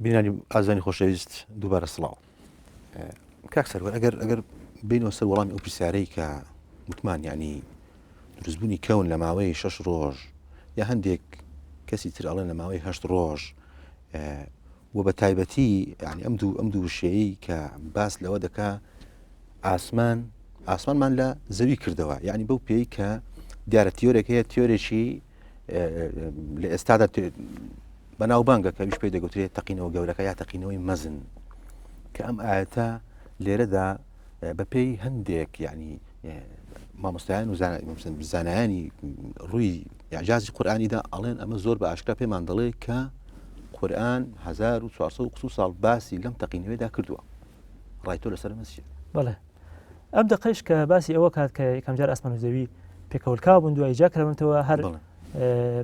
بینانی ئازانی خۆشەویست دووبارە سڵاو کاک سەروەر ئەگەر ئەگەر بینەوە سەر وەڵامی ئەو پرسیارەی کە وتمان یعنی دروستبوونی کەون لە ماوەی شەش ڕۆژ یا هەندێک کەسی تر ئەڵێن لە ماوەی هەشت ڕۆژ و بە تایبەتی یعنی ئەم دوو ئەم دوو وشەیەی کە باس لەوە دەکا ئاسمان ئاسمانمان لە زەوی کردەوە یعنی بەو پێی کە دیارە تیۆرێک هەیە تیۆرێکی لە ئێستادا بەناوبانگە کە ئەویش پێی دەگوترێت تەقینەوە گەورەکە یا تەقینەوەی مەزن کە ئەم ئاەتە لێرەدا بەپێی هەندێک یعنی مامۆستایان و زانایانی ڕووی ئیعجازی قورئانیدا ئەڵێن ئەمە زۆر بە ئاشکرا پێمان دەڵێ کە قورئان 1400 قسو ساڵ باسی لەم تەقینەوەیدا کردووە ڕای تۆ لەسەر ئەمە چییە؟ بەڵێ ئەم دەقەیش کە باسی ئەوە کات کە یەکەم جار ئاسمان و زەوی پێکەوەلکاو بوون دوای جیا کراونەتەوە هەر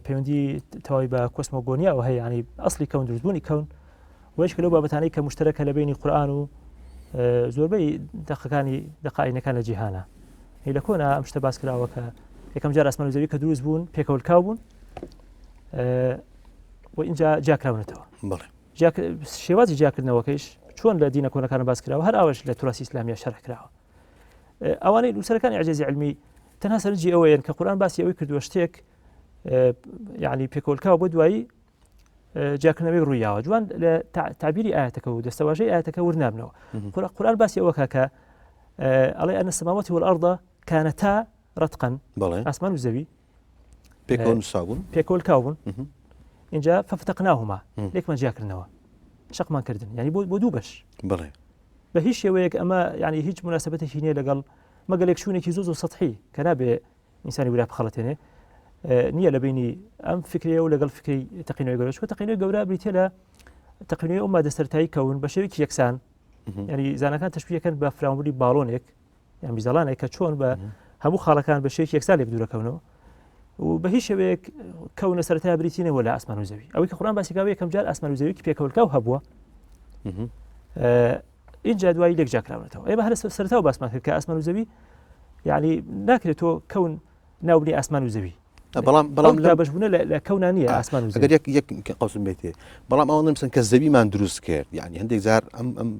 پەیوەندی تەواوی بە کۆسمۆگۆنیاوە هەیە ینی ئەسلی کەون دروستبوونی کەون وەیش لەو بابەتانەی کە مشتەرەکە لە بینی قورآن و زۆربەی دەقەکانی دەقاینەکان لە جیهانە هی لە کۆنا ئەم شتە باس کراوە کە یەکەم جار ئاسمان و زەوی کە دروست بوون پێکەوەلکاو بوون و اینجا جیاکراونەتەوە بەڵێ شێوازی جیاکردنەوەکەیش چۆن لە دینە کۆنەکان باس کراوە هەر ئاوەش لە توراسی ئیسلامیە شەرح کراوە ئەوانەی نووسەرەکانی ئیعجازی علمی تەنها سەرنجی ئەوەیەن کە قورآن باسی ئەوەی کردووە شتێک یعنی پێکۆلکاوە بۆ دوایی جیاکردنەوەی ڕوویاوە جوان لە تعبیری ئاەتەکە و دەستەواژەی ئاەتەکە ورنابنەوە قورآن باسی ئەوە کە ئەڵێ أن السماوات والأرض كانتا رتقا ئاسمان و زەوی پێکەوە نووسابوون پێکەوە لکاو بوون اینجا ففتقناهما لێکمان جیاکردنەوە شەقمان کردن ینی بۆ بۆ دوو بەش بڵێ بە هیچ شێوەیەک ئەمە ینی هیچ مناسبەتێکی نییە لەگەڵ مەگەلێک شوونێکی زۆ زۆر سەحی کە نابێ ئینسانی ورا بخەڵەتێنێ نییە لە بینی ئەم فکرەیە و لەگەڵ فکری تەقینەوەی گەورە چکە تەقینەوەی گەورە بریتە لە تەقینەوەی ئەو مادە سەرتایی کەون بە شێوەیەکی یەکسان ینی زانەکان تەشبیەکەن بە فراوانی باڵۆنێک یان میزەڵانێک کە چۆن بە هەموو خاڵەکان بە شێوەیەکی یەکسان لێک دوورەکەونەوە و بە هیچ شێوەیەک کەونە سەرەتا بریتی نەوە لە ئاسمان و زەوی ئەوەی کە قورئان باسی کاوە یەکەم جار ئاسمان و زەویکی پێکەوەلکاو هەبووە اینجا دوایی لێک جاکراونەتەوە ئێمە هەر سەرەتاوە باسمان کرد کە ئاسمان و زەوی یعنی ناکرێت تۆ کەون ناوبنی ئاسمان و زەوی بەڵام بەڵام لە بەشبوونە لە کەونا نییە ئاسمان و ئەگەر یەک یەک قوسم بێتێ بەڵام ئەوە نمسن کە زەویمان دروست کرد یعنی هەندێک جار ئەم ئەم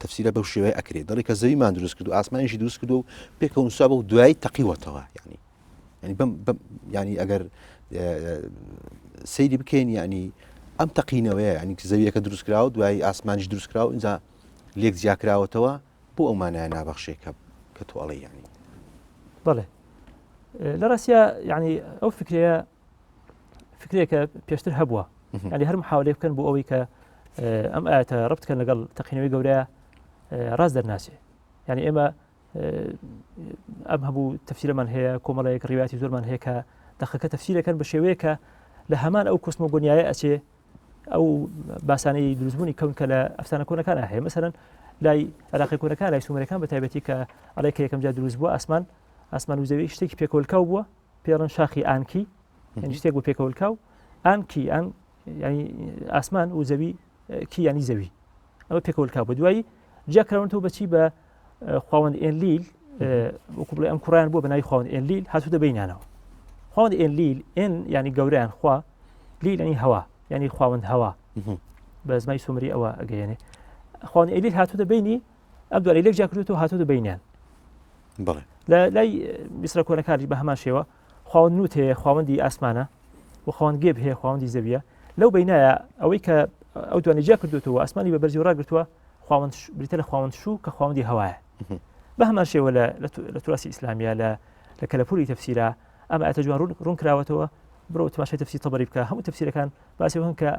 تەفسیرە بەو شێوەیە ئەکرێت دەڵێ کە زەویمان دروست کرد و ئاسمانیشی دروست کرد و پێکەوە نووسا بە و دوایی تەقیوەتەوە یعنی یعنی بەم بەم یعنی ئەگەر سەیری بکەین یعنی ئەم تەقینەوەیە یعنی زەویەکە دروست کراوە دوایی ئاسمانیش دروست کراوە اینجا لێک جیاکراوەتەوە بۆ ئەو مانایە نابەخشێ کە کە تۆ ئەڵێی یانی. بەڵێ لە ڕاستیا یعنی ئەو فکرەیە فکرێکە پێشتر هەبووە ینی هەر محاولێ بکەن بۆ ئەوەی کە ئەم ئاەتە ڕبت کەن لەگەڵ تەقینەوەی گەورەیە ڕاست دەرناچێ یعنی ئێمە ئەم هەبوو تەفسیرەمان هەیە کۆمەڵەیەک ڕیواتی زۆرمان هەیە کە دەخەکە تەفسیرەکەن بە شێوەیە کە لە هەمان ئەو کۆسمۆگۆنیایە ئەچێ ئەو باسانەی دروستبوونی کەون کە لە ئەفسانە کۆنەکان هەیە مەسەرەن لای عراقی کۆنەکان لای سومەرەکان بە تایبەتی کە ئەڵێ کە یەکەم جار دروست بووە ئاسمان ئاسمان و زەوی شتێکی پێکۆلکاو بووە پێڵن شاخی ئانکی یعنی شتێک بۆ پێکەوەلکاو ئانکی ئەن ینی ئاسمان و زەوی کی ینی زەوی ئەمە پێکەوەلکاو بە دوایی جیاکراونەوە بەچی بە خواوەند ئێنلیل وەکو بڵێ ئەم کوڕیان بووە بە ناوی خواوەند ئێنلیل هاتووتە بینانەوە خواوەند ئێنلیل ئێن ینی گەوریان خوا لیل ینی هەوا ینی خواوەند هەوا بە زمانی سومری ئەوە ئەگەیەنێ خواوەند ئێلیل هاتووتە بینی ئەم دوای لێک جیاکردوێتەوە هاتووتە بینیان بڵێ لە لای میسرە کۆنەکانی بە هەمان شێوە خواوەند نوت هەیە خواوەندی ئاسمانە و خواوەند گێب هەیە خواوەندی زەویە لەو بینایە ئەوەی کە ئەو دوانە جیا کردوێتەوە ئاسمانی بە بەرزی ڕاگرتووە خواوەند بریتە لە خواوەند شوو کە خواوەندی هەوایە بە هەمان شێوە لە لە توراسی ئیسلامیە لە لە کەلەپوری تەفسیرا ئەم ئاەتە جوان ڕوون ڕوون کراوەتەوە بڕۆ تماشای تەفسیر تەبەری بکە هەموو تەفسیرەکان باسی هەن کە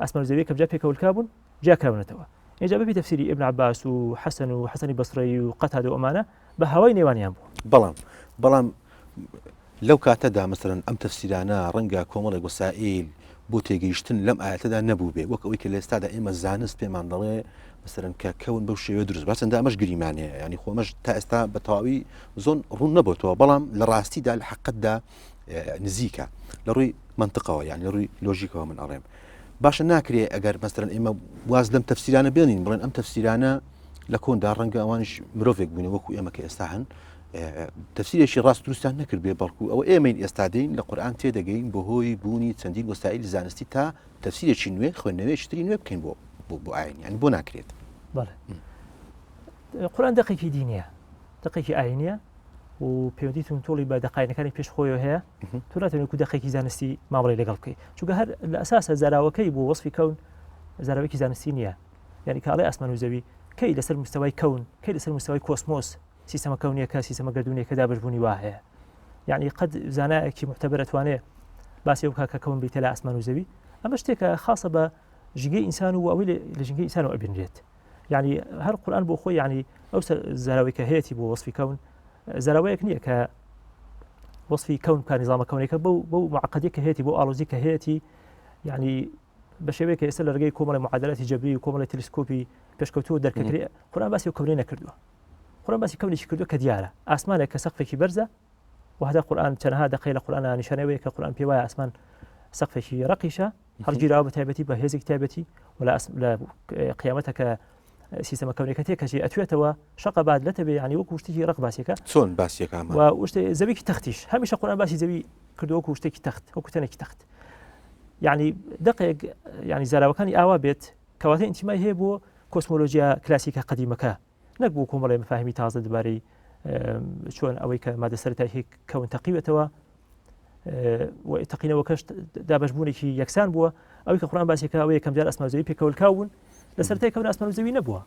ئاسمان و زەوی کە جا پێکەوەلکا بوون جیا کراونەتەوە ئینجا بەپێی تەفسیری ئیبن عەباس و حەسەن و حەسەنی بەسرەی و قەتادە و ئەمانە بە هەوای نێوانیان بوو بەڵام بەڵام لەو کاتەدا مەسەلەن ئەم تەفسیرانە ڕەنگە کۆمەڵێک وەسائیل بۆ تێگەیشتن لەم ئایەتەدا نەبووبێ وەک ئەوەی کە لە ئێستادا ئێمە زانست پێمان دەڵێ مەسەلەن کە کەون بەو شێوەیە دروست باشەندە ئەمەش گریمانەیە ینی خۆ ئەمەش تا ئێستا بە تەواوی زۆن ڕوون نەبێتەوە بەڵام لە ڕاستیدا لە حەقەتدا نزیکە لە ڕووی منطقەوە یان لە ڕووی لۆژیکەوە من ئەڵێم باشە ناکرێ ئەگەر مەسەلەن ئێمە واز لەم تەفسیرانە بێنین بڵێن ئەم تەفسیرانە لە کۆندا ڕەنگە ئەوانش مرۆڤێک بوون وەکو ئێمە کە ئێستا هەن تەفسیرێکی ڕاست دروستیان نەکردبێ بەڵکو ئەوە ئێمەین ئێستا دێین لە قورئان تێدەگەین بەهۆی بوونی چەندین وەسائیلی زانستی تا تەفسیرێکی نوێ خوێندنەوەیەکی تری نوێ بکەین بۆ. بۆ بۆ ئاین یعنی بۆ ناکرێت؟ بەڵێ قورئان دەقێکی دینیە دەقێکی ئاینیە و پەیوەندی توندتۆڵی بە دەقاینەکانی پێش خۆیەوە هەیە تۆ ناتوانێت وەکو دەقێکی زانستی مامەڵەی لەگەڵ بکەیت چونکە هەر لە ئەساسە زاراوەکەی بۆ وەصفی کەون زاراوەیەکی زانستی نییە یعنی کاڵێ ئاسمان و زەوی کەی لەسەر مستەوای کەون کەی لەسەر مستەوای کۆسمۆس سیستەمە کەونیەکە سیستەمە گردونیەکە دابشبوونی وا هەیە یعنی قەت زانایەکی معتەبەر ئەتوانێ باسی بکا کە کەون بریتە لە ئاسمان و زەوی ئەمە شتێکە خاصە بە ژینگەی ئینسان و ئەوەی لە ژینگەی ئینسانەوە ئەبینرێت یعنی هەر قورآن بۆ خۆی یعنی ئەو زاراوەی کە هەیەی بۆ وەصفی کەون زاراوەیەک نییە کە وەصفی کەون بکە نیزامە کەونێکە بەو بەو معقدی کە هەیەی بۆ ئالۆزی کە هەیەی یعنی بە شێوەیە کە ئێستا لە ڕێگەی کۆمەڵی معادلاتی جەبری و کۆمەڵی تەلسکۆپی پێشکەوتووە دەرکەکرێ قورآن باسی ئەو کەونەی نەکردووە قورآن باسی کەونێکی کردووە کە دیارە ئاسمانێک کە سەقفێکی بەرزە و هەتا قورآن چەنەها دەقەی لە قورآن نیشانەوەیە کە قورآن پێی وایە ئاسمان سەقفێکی ڕەقیشە هەڵگیراوە بە تایبەتی بە هێزێکی تایبەتی و لە قیامەتە کە سیستەمە کەونەکە تێ کەچی ئەتوێتەوە شەقە باد لەتە بێ ینی وەکو شتێکی ڕق باسیەکە چۆن باسیەکە و شتێ زەویکی تەختیش هەمیشە قورآن باسی زەوی کردووە وەکو شتێکی تەخت وەکو تەنێکی تەخت یعنی دەقێک ینی زاراوەکانی ئاوا بێت کەواتە ئینتیمای هەیە بۆ کۆسمۆلۆژیا کلاسیکە قەدیمەکە نەک بۆ کۆمەڵی مفاهیمی تازە دەبارەی چۆن ئەوەی کە مادە سەرەتایی کەون تەقیوێتەوە و تەقینەوەکەش دابشبوونێکی یەکسان بووە ئەوەی کە قورآن باسێکە ئەوەیە کەمجار ئەسمان زەوی پێکەوەلکاو بوون لە سەرەتای کەون ئاسمان و زەوی نەبووە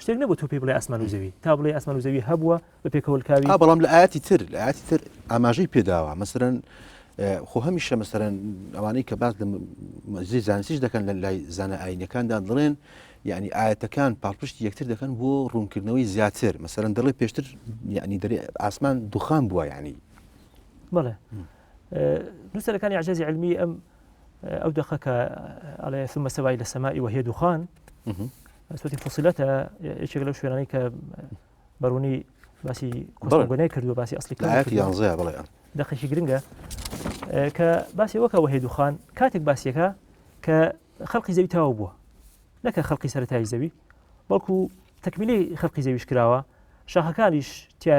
شتێک نەبوو تۆ پێی بڵێ ئاسمان و زەوی تا بڵێ ئاسمان و زەوی هەبووە بە پێکەوەلکاوی بەڵام لە ئاەتی تر لە ئاەتی تر ئاماژەی پێداوە مەسەرەن خۆ هەمیشە مەسەرەن ئەوانەی کە باس لە مەزی زانستیش دەکەن لە لای زانە ئاینەکاندا دەڵێن یعنی ئاەتەکان پاڵپشتی یەکتر دەکەن بۆ ڕوونکردنەوەی زیاتر مەسەرەن دەڵێ پێشتر یعنی دەرێ ئاسمان دوخان بووە یعنی بەڵێ نووسەرەکانی ئیعجازی علمی ئەم ئەو دەقە کە ئەڵێ ثم استوى إلى السماء وهي دخان سوەتی فصلەتە یەکێک لەو شوێنانەی کە بەڕوونی باسی کۆسمۆگۆنیای کردووە باسی ئەسلی یانزەیە بڵێ دەقێکی گرنگە کە باسی وەکە وەهی دوخان کاتێک باسیەکە کە خەڵقی زەوی تەواو بووە نەکە خەڵقی سەتایی زەوی بەڵکو تەکمیلی خەڵقی زەویش کراوە شاخەکانیش تیا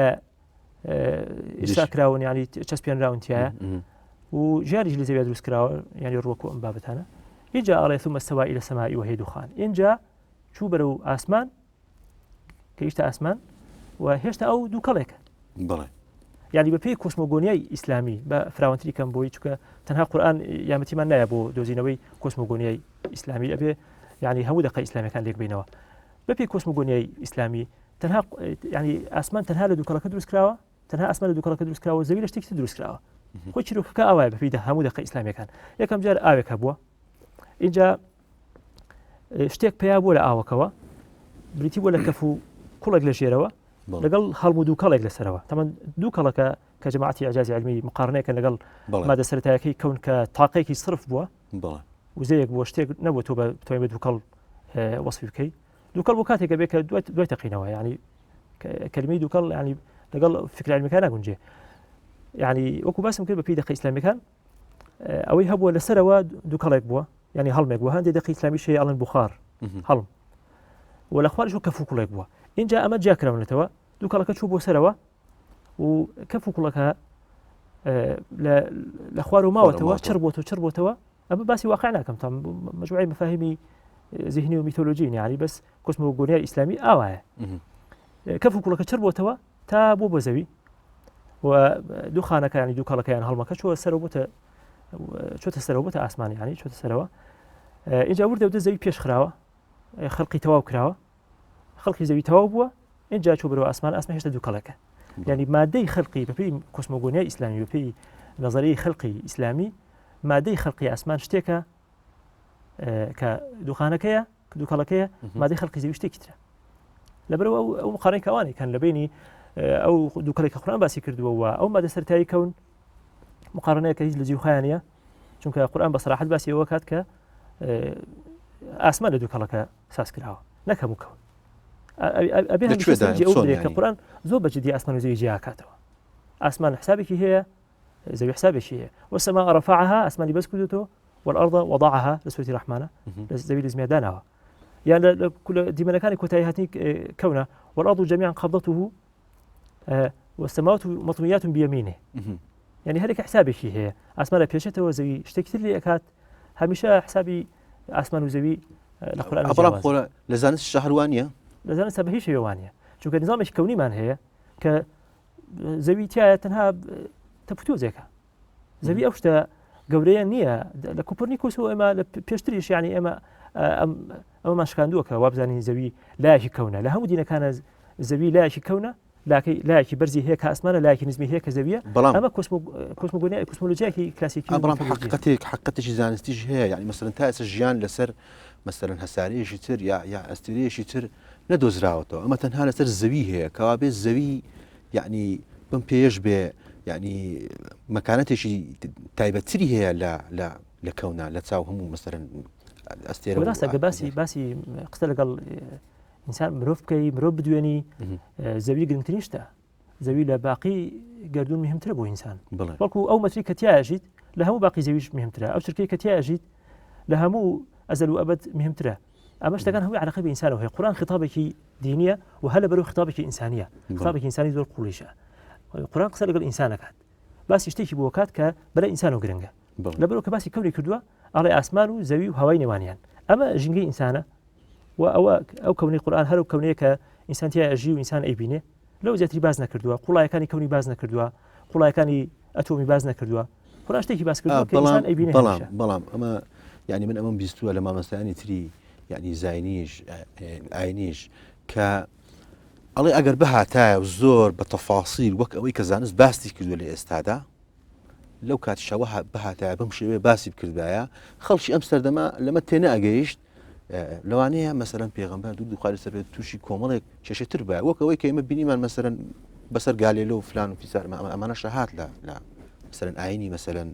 ئیستا کراون ینی چەسپێنراون تایە و ژیانیش لە زەویا دروست کراوە ینی ڕوەکو ئەم بابەتانە اینجا ئاڵێ ثم استوى إلى السماء وهي دخان اینجا چوو بەرەو ئاسمان گەیشتە ئاسمان و هێشتا ئەو دووکەڵێکە بەڵێ یعنی بە پێی کۆسمۆگۆنیای ئیسلامی بە فراوانتری کەم بۆی چکە تەنها قورآن یامەتیمان نایە بۆ دۆزینەوەی کۆسمۆگۆنیای ئیسلامی ئەبێ یعنی هەموو دەقە ئیسلامیەکان لێک بینەوە بە پێی کۆسمۆگۆنیای ئیسلامی تەنها یعنی ئاسمان تەنها لە دووکەڵەکە دروست کراوە تەنها ئاسمان لە دووکەڵەکە دروست کراوە زەوی لە شتێکی تر دروست کراوە خۆی چیرۆکەکە ئاوایە بە پێی هەموو دەقە ئیسلامیەکان یەکەم جار ئاوێک هەبووە اینجا شتێک پیا بووە لە ئاوەکەوە بریتی بووە لە کەف و کوڵێک لە ژێرەوە لەگەڵ هەڵم و دوو کەڵێک لەسەرەوە تەمەن دوو کەڵەکە کە جەماعەتی ئیعجازی علمی مقارنەیەکە لەگەڵ مادە سەرەتایەکەی کەون کە تاقێکی صرف بووە وزەیەک بووە شتێک نەبوو تۆ بە توانین بە دووکەڵ وەسفی بکەی دووکەڵ بۆ کاتێکە بێ کە دوای تەقینەوە ینی کەلمی دووکەڵ ینی لەگەڵ فکر علمیەکان ناگونجێ ینی وەکو باسم کرد بە پێی دەقی ئیسلامیەکان ئەوەی هەبووە لەسەرەوە دووکەڵێک بووە ینی هەڵمێک بووە هەندێک دەقی ئیسلامی شەیە ئەڵێن بخار هەڵم و لە خواریش و کەف و کوڵێک بووە اینجا ئەمە جیاکراونەتەوە دووکەڵەکە چوو بۆ سەرەوە و کەف و کوڵەکە لە خوار و ماوەتەوە چڕ بۆتەوە چڕ بۆتەوە ئەمە باسی واقع ناکەم تا مجموعی مفاهیمی ذهنی و میتۆلۆژی یعنی بەس کۆسمۆگۆنیای ئیسلامی ئاوایە کەف و کوڵەکە چڕ بۆتەوە تا بۆ بۆ زەوی و دوو خانەکانی دوو کەڵەکەیان هەڵمەکە چوە سەر بۆتە چۆتە سەرەوە بۆتە ئاسمانی ینی چۆتە سەرەوە اینجا وردە وردە زەوی پێش خراوە خەڵقی تەواو کراوە خەڵقی زەوی تەواو بووە اینجا چوو بەرەوە ئاسمان ئاسمان هێشتا دوو کەڵەکە یعنی مادەی خەلقی بەپێی کۆسمۆگۆنیای ئیسلامی بەپێی نظریەی خەلقی ئیسلامی مادەی خەلقی ئاسمان شتێکە کە دووخانەکەیە دووکەڵەکەیە مادەی خەلقی زەوی شتێکی ترە لەبەرەوە ئەو مقارنەی کەوانێک کەن لە بینی ئەو دووکەڵێک کە قورئان باسی کردووە و ئەو مادە سەرتایی کەون مقارنەیە کە هیچ لە جیوخیان نیە چونکە قورئان بە سەراحەت باسی ئەوە کات کە ئاسمان لە دووکەڵەکە ساز کراوە نەک هەموو کەون ئەبێ کە قورئان زۆر بە جدی ئاسمان و زەوی جیاکاتەوە ئاسمان حسابێکی هەیە زەوی حسابێکی هەیە والسماء رفعها ئاسمانی بەس کردوتەوە والأرض وضعها لە سورەتی ڕەحمانە لە زەوی لە زمیا داناوە یان لە دیمەنەکانی کۆتایی هاتنی کەونە والأرض جميعا قبضته والسماوات مطويات بيمينه یعنی هەرێک حسابێکی هەیە ئاسمان لە پێشێتەوە زەوی شتێکی تر لێ ئەکات هەمیشە حسابی ئاسمان و زەوی. لە قورئان بەڵام خۆ لە زانست شەهروانە لە زانست بە هیچ شێوانە چونکە نظامێکی کەونیمان هەیە کە زەوی تایە تەنها تەپوتۆزێکە زەوی ئەو شتە گەورەیە نییە لە کوپرنیکوس و ئێمە لە پێشتریش یعنی ئێمە ئەمەمان شکاندووە کە وابزانین زەوی لایەکی کەونە لە هەموو دینەکانە زەوی لایەکی کەونە لاکەی لایەکی بەرزی هەیە کە ئاسمانە لایەکی نزمی هەیە کە زەویە بەڵام ئەمە کۆسمۆگۆنیای کۆسمۆلۆژیایەکی کلاسیکی بەڵام حقیقەتێک حقیقەتێکی زانستیش هەیە یعنی مەسەلەن تا ئێستا ژیان لەسەر مەسەلەن هەسارەیەکی تر یا یا ئەستێرەیەکی تر نەدۆزراوەتەوە ئەمە تەنها لەسەر زەوی هەیە کەوا بێ زەوی یعنی بەم پێیەش بێ یعنی مەکانەتێکی تایبەتتری هەیە لە لە لە کەونا لە چاو هەموو مەسەلەن ئەستێرە ڕاستە کە باسی باسی قسە لەگەڵ ئینسان مرۆڤ بکەی مرۆڤ بدوێنی زەوی گرنگترین شتە زەوی لە باقی گردون مهمترە بۆ ئینسان بەڵکو ئەو مەتری کە تیاژیت لە هەموو باقی زەویش مهمترە ئەو چرکەی کە تیاژیت لە هەموو ئەزەل و ئەبد مهمترە ئەمە شتەکان هەمووی علاقەی بە ئینسانەوە هەیە قورآن خطابێکی دینیە و هەر لەبەرو خطابێکی ئینسانیە خطابێکی ئینسانی زۆر قوڵیشە قورآن قسە لەگەڵ ئینسانەکات باسی شتێکی بۆ کات کە بەرە ئینسان و گرنگە لەبەرو کە باسی کەونی کردووە ئەڵێ ئاسمان و زەوی و هەوای نێوانیان ئەمە ژینگەی ئینسانە و ئەوە ئەو کەونی قورآن هەر و کەونەیە کە ئینسان تیا ئەژی و ئینسان ئەیبینێ لەو زیاتری باس نەکردووە قوڵایەکانی کەونی باس نەکردووە قوڵایەکانی ئەتۆمی باس نەکردووە قورآن شتێکی باس کردووە کە ئینسان ئەیبینێ بەڵام بەڵام ئەمە یعنی من ئەمەم بیستووە لە مامۆستایانی تری یعنی زاینیش ئاینیش کە ئەڵێ ئەگەر بهاتایە و زۆر بە تەفاسیل وەک ئەوەی کە زانست باسی کردووە لە ئێستادا لەو کاتیشا وەها بهاتایە بەم شێوەیە باسی بکردایە خەڵکی ئەم سەردەمە لەمە تێنەئەگەیشت لەوانەیە مەسەرەن پێغەمبەر دوو دوخاری سەر بێت تووشی کۆمەڵێک کێشەی تر بایە وەک ئەوەی کە ئێمە بینیمان مەسەرەن بەسەر گالێلۆ و فلان و فیسار ئەمانە شەهات لە لە مەسەرەن ئاینی مەسەرەن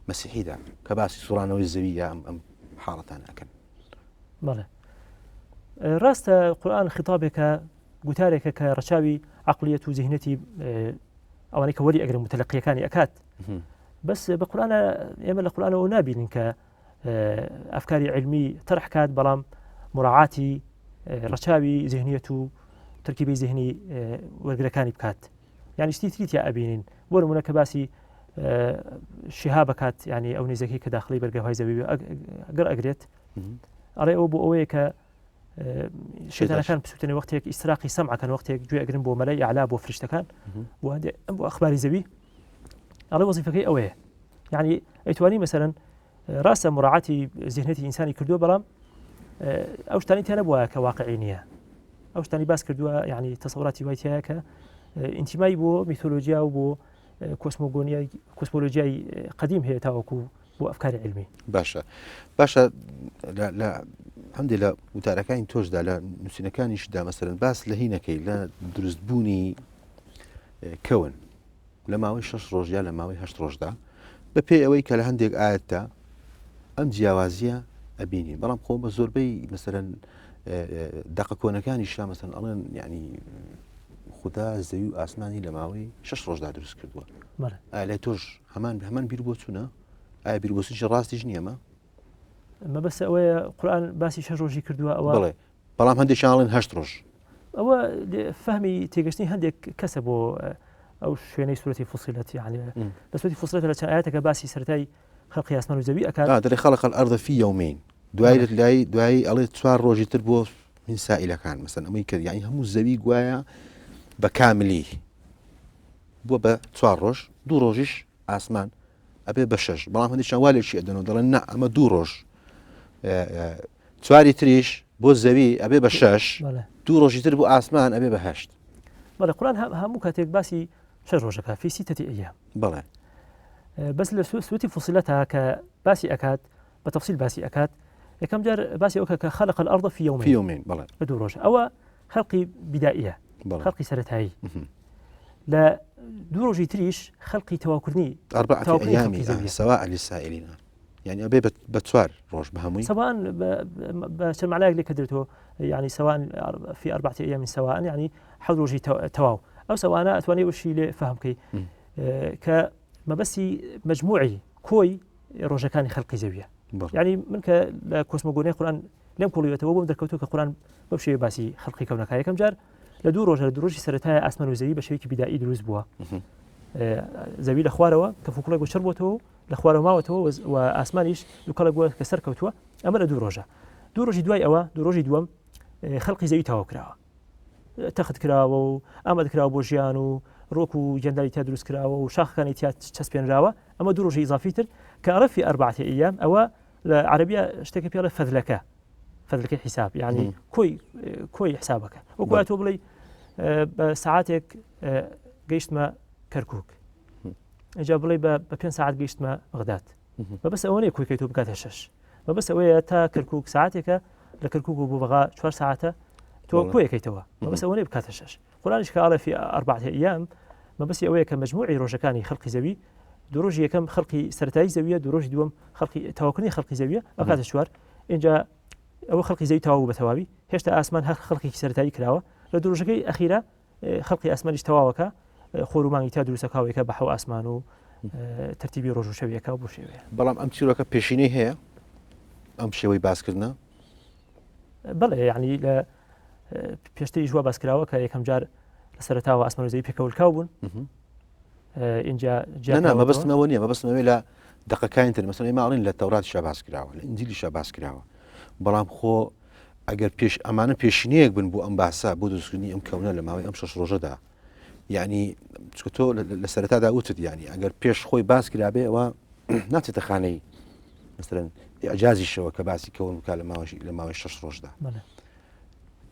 مەسیحیدا کە باسی سوڕانەوەی زەوی یا ئەم ئەم حاڵەتان ئەکەن بەڵێ ڕاستە قورآن خطابێکە گوتارێکە کە ڕەچاوی عقلیەت و زیهنەتی ئەوانەی کە وەری ئەگرن متەلقیەکانی ئەکات بەس بە قورآە ئێمە لە قورآنەوە نابینین کە ئەفکاری علمی تەرح کات بەڵام مراعاتی ڕەچاوی زیهنیەت و ترکیبی زیهنی وەرگرەکانی بکات یعنی شتی تری تیا ئەبینین بۆ نمونە کە باسی شیها بکات ینی ئەو نێزەکەی کە داخلی بەرگەهای زەوی گەر ئەگرێت ئەڵێ ئەو بۆ ئەوەیە کە شێتانەکان بسووتێنێ وەختێک ئیسراقی سەمعەکەن وەختێک گوێ ئەگرن بۆ مەلای ئەعلا بۆ فریشتەکان بۆ هەندێک بۆ ئەخباری زەوی ئەڵێ وەزیفەکەی ئەوەیە یعنی ئەیتوانی مەسەرەن ڕاستە مراعاتی زیهنەتی ئینسانی کردووە بەڵام ئەو شتانی تێنە بووە کە واقعی نییە ئەو شتانی باس کردووە یعنی تەسەوراتی وای تایە کە ئینتیمای بۆ میتۆلۆژیا و بۆ کۆسمۆگۆنیای کۆسمۆلۆژیای قەدیم هەیە تاوەکو بۆ ئەفکاری علمی. باشە باشە لە هەندێک لە وتارەکانی تۆشدا لە نووسینەکانیشدا مەسەرەن باس لە هینەکەی لە دروستبوونی کەون لە ماوەی شش ڕۆژ یا لە ماوەی هەشت ڕۆژدا بە پێی ئەوەی کە لە هەندێک ئاەتدا ئەم جیاوازیە ئەبینی بەڵام خۆ بە زۆربەی مەسەرەن دەقە کۆنەکانی شا مەسەن ئەڵێن ینی خودا زەوی و ئاسمانی لە ماوەی شش ڕۆژدا دروست کردووە ئایا لای تۆش هەمان هەمان بیر بۆچوونە ئایا بیر بۆچوونی ڕاستیش نییە مە مەبەست ئەوەیە قورآن باسی شەش ڕۆژی کردووە ئەوە بڵێ بەڵام هەندێکیان ئەڵێن هەشت ڕۆژ ئەوە فەهمی تێگەشتنی هەندێک کەسە بۆ ئەو شوێنەی سورەتی فصلت یعنی لە سورەتی فصلت لە چەند ئاەتەکە باسی سەرەتای خەلقی ئاسمان و زەوی ئەکات دەڵێ خەلق الأرض في يومين دوای لای دوایی ئەڵێ چوار ڕۆژی تر بۆ من سائلەکان مەسەن ئەمەی کرد یعنی هەموو زەوی گوایە بە کاملی بووە بە چوار ڕۆژ دوو ڕۆژیش ئاسمان ئەبێ بە شەش بەڵام هەندێکیان وا لێکی ئەدەنەوە دەڵێن نا ئەمە دوو ڕۆژ چواری تریش بۆ زەوی ئەبێ بە شەش دوو ڕۆژی تر بۆ ئاسمان ئەبێ بە هەشت بەڵێ قورآن هەموو کاتێک باسی شەش ڕۆژەکە في ستة أيام بەڵێ بەس لە سوەتی فصلەتە کە باسی ئەکات بە تەفسیل باسی ئەکات یەکەم جار باسی ئەوکە کە خلق الأرض في يومين في يومين بەڵێ بە دوو ڕۆژ ئەوە خەلقی بدائیە خەلقی سەرەتایی لە دوو ڕۆژی تریش خەلقی تەواوکردنی أربعة أيام سواء للسائلين یعنی ئەبێ بە چوار ڕۆژ بە هەمووی سواء بە چەند معنایەک لێ کەدرێتەوە یعنی سواء في أربعة أيام سواء یعنی حەوت ڕۆژی تەواو ئەو سەوانە ئەتوانێ وشی لێ فەهم بکەی کە مەبەستی مجموعی کۆی ڕۆژەکانی خەلقی زەویە یعنی من کە لە کۆسمۆگۆنیای قورآن لێم کۆڵیوەتەوە بۆم دەرکەوتووە کە قورآن بەم شێوەیە باسی خەلقی کەونەکە یەکەم جار لە دوو ڕۆژە لە دوو ڕۆژی سەرەتای ئاسمان و زەوی بە شێوەیەکی بیدایی دروست بووە زەوی لە خوارەوە کە فوکڵێک و چڕ بۆتەوە لە خوارەوە ماوەتەوە و ئاسمانیش دووکەڵێک بووە کە سەر کەوتووە ئەمە لە دوو ڕۆژە. دوو ڕۆژی دوای ئەوە دوو ڕۆژی دووەم خەڵقی زەوی تەواو کراوە تەخت کراوە و ئامادە کراوە بۆ ژیان و ڕۆک و گیانداری تیا دروست کراوە و شاخەکانی تیا چەسپێنراوە ئەمە دوو ڕۆژی ئیزافی تر کە ئەڵێ فی ئەربعەتی ئەیام ئەوە لە عەرەبیە شتێکە پێڵێ فەذلەکە فەذلەکەی حیساب یعنی کۆی کۆی حسابەکە وەکو تۆ بڵێ بە سعاتێک گەیشتمە کەرکک ئەجا بڵێ بە پێ ساعت گەیشتمە بەغداد مەبەست ئەوە نیە کۆی تۆ بکاتە شەش مەبەست ئەوەیە تا کەرکک ساعتێکە لە کەرکک و بۆ بەغا چوار ساعتە تۆ کۆیەکەیتەوە مەبەست ئەوە نیە بکاتە شەش قورآنیش کە ئاڵێ فی ئەربعة ئەیام مەبەستی ئەوەیە کە مجموعی ڕۆژەکانی خەڵقی زەوی دوو ڕۆژی یەکەم خەڵقی سەرەتایی زەویە دوو ڕۆژی دووەم خەڵقی تەواوکردنی خەڵقی زەویە ئەو کاتە چوار اینجا ئەوە خەڵقی زەوی تەواو بە تەواوی هێشتا ئاسمان هەر خەڵقێکی سەرەتایی کراوە لە دوو ڕۆژەکەی ئەخیرە خەڵقی ئاسمانیش تەواوەکە خۆر و مانگی تا دروستەکاوێکە بە حەو ئاسمان و تەرتیبی ڕۆژ و شەویەکە بۆ شێوەیە. بەڵام ئەم چیرۆکە پێشینەی هەیە ئەم شێوەی باسکردە؟ بەڵێ یعنی لە پێشتریش وا باس کراوە کە یەکەم جار لە سەرەتاوە ئاسمان و زەوی پێکەوەلکاو بوون اینجا مەبەستمەوە نییە مەبەستمەوەی لە دقەکانی تر مەسەلەن ئێمە ئەڵێن لە تەوراتیشا باس کراوە لە ئینجیلیشا باس کراوە بەڵام خۆ ئەگەر پێش ئەمانە پێشینەیەک بن بۆ ئەم باسە بۆ دروستکردنی ئەم کەونە لە ماوەی ئەم شەش ڕۆژەدا یعنی چکە تۆ لە سەرەتادا وتت یعنی ئەگەر پێش خۆی باس کرابێ ئەوە ناچێتە خانەی مثلەن ئیعجازیشەوە کە باسی کەون بکە لە ماوەی لە ماوەی شەش ڕۆژدا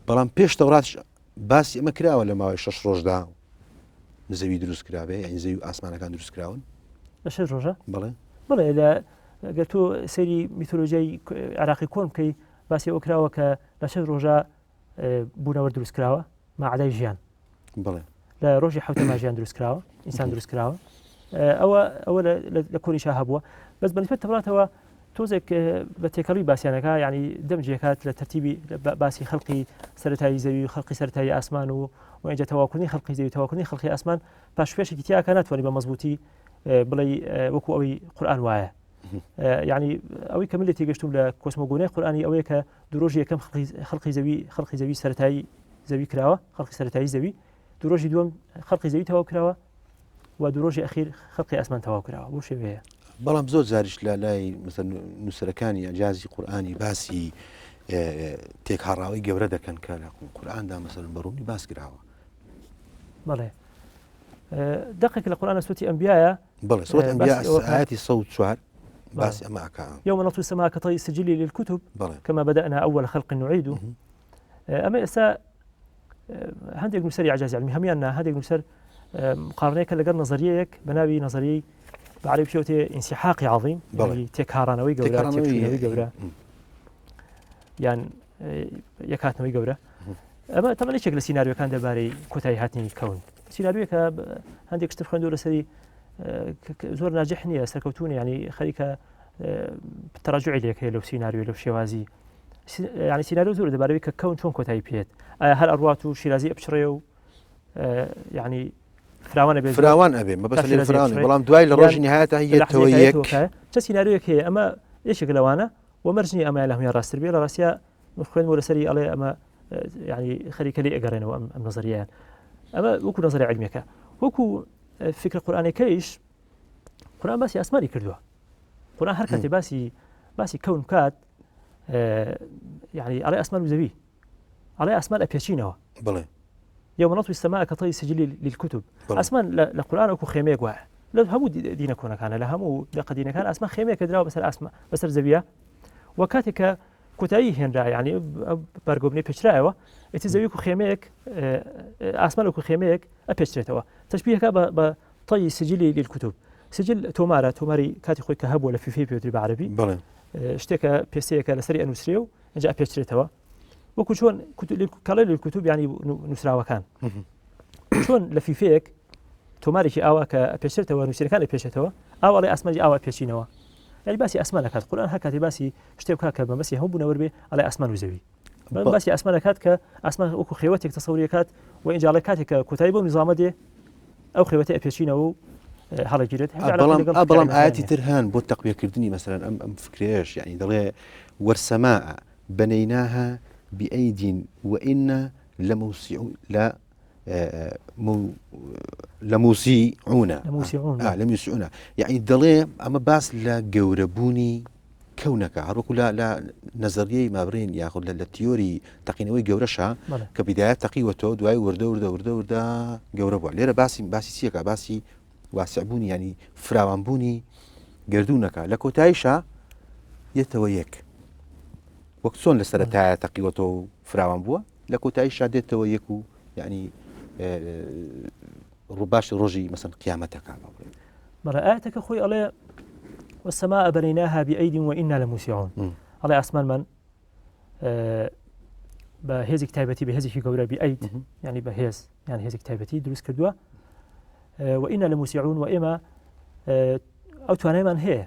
بەڵام پێش تەوراتش باسی ئەمە کراوە لە ماوەی شەش ڕۆژدا زەوی دروست کرابێ یعنی زەوی و ئاسمانەکان دروست کراون لە شەش ڕۆژە بەڵێ بڵێ لە گەر تۆ سەیری میتۆلۆژیای عراقی کۆن بکەی باسی ئەو کراوە کە لە شەش ڕۆژە بوونەوە دروست کراوە ماعدای ژیان بڵێ لە ڕۆژی حوتەما ژیان دروست کراوە ئینسان دروست کراوە ئەوە ئەوە لە کۆنیشا هەبووە بەس بەنسبەت تەوراتەوە تۆزێک بە تێکەڵی باسییانەکە ینی دەمجێکات لە تەرتیبی باسی خەڵقی سەتایی زەوی و خەڵقی سەتایی ئاسمان و وئینجا تەواوکردنی خەڵقی زەوی تەواوکردنی خەڵقی ئاسمان پاش پێشێکی تیاکە ناتوانانی بە مەزبوطی بڵێ وەکو ئەوەی قورآن وایە یعنی ئەوەی کە من لێ تێگەشتوم لە کۆسمۆگۆنیای قورآانی ئەوەیە کە دوو ڕۆژی یەکەم خەڵقی زەوی خەڵقی زەوی سەتایی زەوی کراوە خەڵقی سەتایی زەوی دوو ڕۆژی دووەم خەڵقی زەوی تەواو کراوە و دوو ڕۆژی ئەخیر خەڵقی ئاسمان تەواو کراوە بۆ شێوەیە. بەڵام زۆر جاریش لە لای مەسەن نووسەرەکانی ئەجازی قورئانی باسی تێکهاڕاوی گەورە دەکەن کە لە قورئاندا مەسەلەن بە ڕوونی باس کراوە. بەڵێ دەقێک لە قورئانە سوەتی ئەنبیایە بەڵێ سوەت ئەنبیا ئاەتی 104 باسی ئەمە ئەکا يوم نطوي السماء كطي السجل للكتب كما بدأنا أول خلق نعيده ئەمە ئێستا هەندێک نووسەری ئیعجازی عیلمی هەموویان نا هەندێک نووسەر مقارنەیەکە لەگەڵ نەزەریەیەک بە ناوی نەزەریەی بە عەرەبی پێوتێ انسحاقی عظیم تێکهاڕانەوەی گەورە تێکچوونەوەی گەورە یان یەکاتنەوەی گەورە ئەمە تەمەن یەکێک لە سیناریۆکان دەربارەی کۆتایی هاتنی کەون سیناریۆکە هەندێک شتر خوێندو لەسەری زۆر ناجح نییە سەرکەوتونی ینی خەریکە تەراجعی لێک هەیە لەو سیناریۆ لەو شێوازی یعنی سیناریۆ زۆر دەبارەوەی کە کەون چۆن کۆتایی پێێت ئایا هەر ئەڕوات و شیرازی ئەپچڕێ و یعنی فراوان ئەبێ فراوان ئەبێ مەبەست لێ فراوان بەڵام دوای لە ڕۆژی نهایەتە یەتەوە یەک چە سیناریۆیەک هەیە ئەمە یەکێک لەوانە و مەرج نییە ئەمە لە هەموویان ڕاستتر بێ لە ڕاستیا خوێن بۆ لەسەری ئەڵێ ئەمە یعنی خەریکە لێ ئەگەڕێنەوە ئەم ئەم نظریەیان ئەمە وەکو نظری علمیەکە وەکو فکرە قورئانەکەیش قورئان باسی ئاسمانی کردووە قورئان هەر کاتێ باسی باسی کەون بکات یعنی ئەڵێ ئاسمان و زەوی ئەڵێ ئاسمان ئەپێچینەوە بڵێ يوم نطوي السماء كطي السجل للكتب ئاسمان لە قورئان وەکو خێمەیەک وایە لە هەموو دینە کۆنەکانە لە هەموو دەقە دینەکان ئاسمان خێمەیەکە دراوە بەسەر ئاسمە بەسەر زەویە و کاتێک کە کۆتایی هێنرا یعنی بەرگۆبنەی پێچرایەوە ئیتر زەوی وەکو خێمەیەک ئاسمان وەکو خێمەیەک ئەپێچرێتەوە تەشبیهەکە بە طی السجل للکتب سجل تۆمارە تۆماری کاتی خۆی کە هەبووە لە فیفەی پێوتری بە عەرەبی بەڵێ شتێکە پێسەیەکە لەسەری ئەنووسرێ و ئینجا ئەپێچرێتەوە وەکو چۆن کەڵێ للکتب یعنی نووسراوەکان چۆن لە فیفەیەک تۆمارێکی ئاوا کە ئەپێچرێتەوە نووسەکان ئەپێچێتەوە ئاوا ئەڵێ ئاسمانی ئاوا پێچینەوە یعنی باسی ئاسمان ئەکات قورئان هەر کاتی باسی شتێ بکات کە مەبەستی هەموو بوونەوەر بێ ئەڵێ ئاسمان و زەوی باسی ئاسمان ئەکات کە ئاسمان وەکو خێوەتێک تەسەوری ئەکات و ئینجا ئەڵێ کاتێک کە کۆتایی بەو نیزامە دێ ئەو خێوەتە ئەپێچینەوە و هەڵەگیرێت بەڵام ئاەتی تر هەن بۆ تەقویەکردنی مەسەرەن ئەم ئەم فکرێش یعنی دەڵێ وەرسەما بنيناها بأيد وإنا لە لەموسیعونە لەموسیعونە یعنی دەڵێ ئەمە باس لە گەورەبوونی کەونەکە هەروەکو لە لە نەزەریەی مابرین یاخود لە لە تیۆری تەقینەوەی گەورەشە کە بیدایەت تەقیوەتەوە دوای وردە وردە وردە وردە گەورە بووە لێرە باسی باسی چیەکە باسی واسعبوونی ینی فراوانبوونی گردونەکە لە کۆتاییشا یەتەوە یەک وەک چۆن لە سەرەتایە تەقیوەتەوە و فراوان بووە لە کۆتاییشا دێتەوە یەک و یعنی ڕووباشی ڕۆژی مەسەن قیامەتەکە با بڵێین. بەڵێ ئاەتەکە خۆی ئەڵێ والسماء بنيناها بأيد وإنا لموسعون ئەڵێ ئاسمانمان بە هێزێک تایبەتی بە هێزێکی گەورە بأيد ینی بە هێز یان هێزێک تایبەتی دروست کردووە وإنا لموسعون و ئێمە ئەو توانایمان هەیە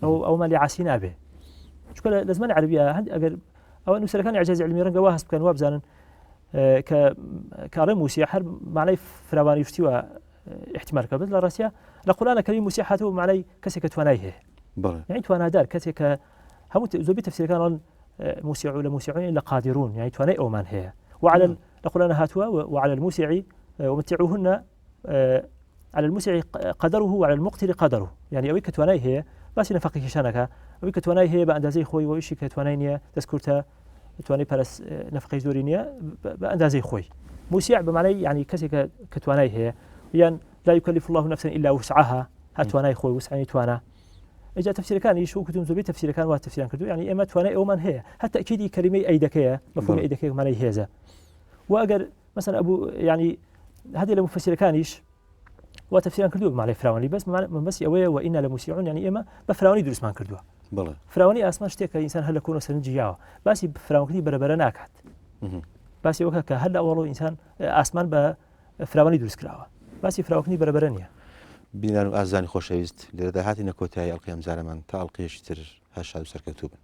ئەو ئەومان لێ عاسی نابێ چونکە لە زمانی عەربیە هەند ئەگەر ئەوە نووسەرەکانی ئیعجازی علمی ڕەنگە وا هەست بکەن وا بزانن کە کاڵێ موسیع هەر معنای فراوانی شتی وە احتمال کە بەس لە ڕاستە لە قورآنە کەری موسیع هاتووە معنای کەسێک کە توانای هەیە یعنی توانادار کەسێک کە هەموو زۆربەی تەفسیرەکان ئەڵێن موسیع لە موسیعون لە قادرون یعنی توانای ئەومان هەیە وعلى لە قورآن هاتووە وعلى الموسع ومتعوهن على الموسع قدره وعلى المقتر قدره یعنی ئەوەی کە توانای هەیە باسی نەفەقی کێشانەکە ئەوەی کە توانای هەیە بە ئەندازەی خۆی و ئیشی کە توانای نییە دەست کورتە توانای پەرس نەفقەی زۆری نییە بە ئەندازەی خۆی موسیع بە معنای یعنی کەسێک کە توانای هەیە یان لا يكلف الله نفسا إلا وسعها هەر توانای خۆی وسعی توانا ئەجا تەفسیرەکانی شو کتم زۆربەی تەفسیرەکان وا تەفسیران کردو یعنی ئێمە توانای ئەومان هەیە هەر تەئکیدی کەلیمەی ئەیدەکەیە مفهومی ئەیدەکەی معنای هێزە و ئەگەر مثلا ئەبوو یعنی هەندێک لە مفسرەکانیش وا تەفسیران کردووە بە معنای فراوانی بەس مەبەستی ئەوەیە و ئینا لەموسیعون یعنی ئێمە بە فراوانی دروستمان کردووە بەڵێ فراوانی ئاسمان شتێکە ئینسان هەر لە کۆنەوە سەرنجی یاوە باسی فراوانکردنی بەرەبەرە ناکات باسی ئەوە کە هەر لە ئەوەڵەوە ئینسان ئاسمان بە فراوانی دروست کراوە باسی فراوانکردنی بەرەبەرە نییە. بینەران و ئازیزانی خۆشەویست لێرەدا هاتینە کۆتایی ئەڵقەی ئەمجارەمان تا ئەڵقەیەکی تر هەر شاد و سەرکەوتوو بن.